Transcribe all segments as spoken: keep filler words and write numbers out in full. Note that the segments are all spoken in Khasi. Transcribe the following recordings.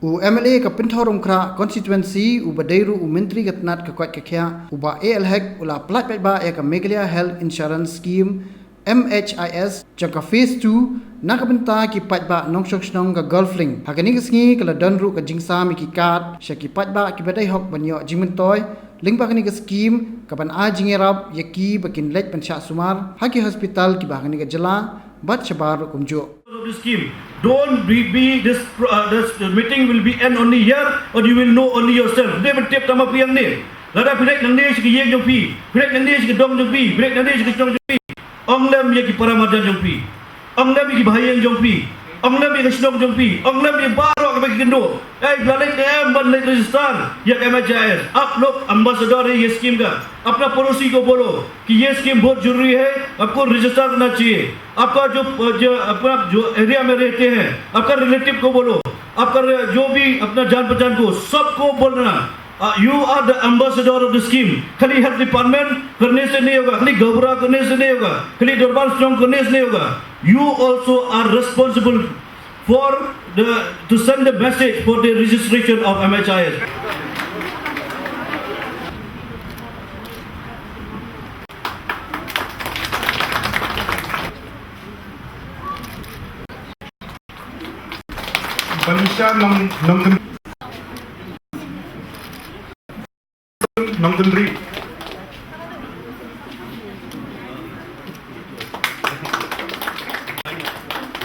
U M L A ka Pynthorumkhrah constituency uba dei ruh u Myntri ka tnat ka koit ka khiah u Bah A L Hek u la pyllait paidbah ïa ka Meghalaya Health Insurance Scheme M H I S jong ka phase two na ka bynta ki paidbah nongshong shnong ka Golf Link. Ha kane ka sngi ka la don ruh ka jingsam ïa ki card sha ki paidbah kiba dei hok ban ïoh jingmyntoi lyngba kane ka scheme kaban ai jingïarap ïa ki ba kin leit ban shah sumar ha ki hospital kiba ha kane ka jylla bad shabar ruh kumjuh. Of the scheme. Don't be, be this, uh, this meeting will be end only here, or you will know only yourself. Dei ban tip tang ma phi hangne. Lada phi leit nangne sha ka ïing jong phi, phi leit nangne sha ka dong jong phi, phi leit nangne sha ka shnong jong phi. Ong lem ïa ki para marjan jong phi. Ong lem ïa ki bahaïing jong phi. Ong lem ïa ka shnong jong phi. Ong lem ïa baroh kaba ki kynduh. Ei, phi la leit ne em ban leit register ïa ka M H I S? आप लोग ambassador है ये scheme का। अपना पड़ोसी को बोलो कि ये scheme बहुत जरूरी है, आपको रजिस्टर करना चाहिए। आपका जो, जो, अपना जो एरिया में रहते हैं, आपका रिलेटिव को बोलो, आपका जो भी अपना जान पहचान को, सबको बोलना। You are the ambassador of the scheme. खाली हेल्थ डिपार्टमेंट करने से नहीं होगा, खाली घबरा करने से नहीं होगा, खाली दरबार स्ट्रॉन्ग करने से नहीं होगा। You also are responsible for the, to send the message for the registration of M H I S. Balisha Nong, Nongtynrih. Nongtynrih.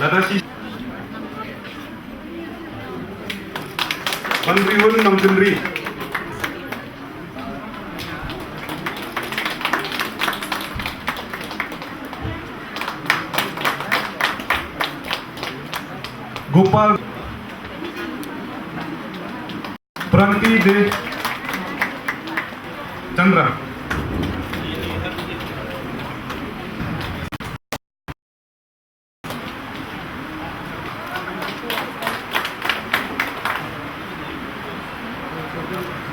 Lada shi. Banrihun Nongtynrih. Gopal. Pranti De Chandra.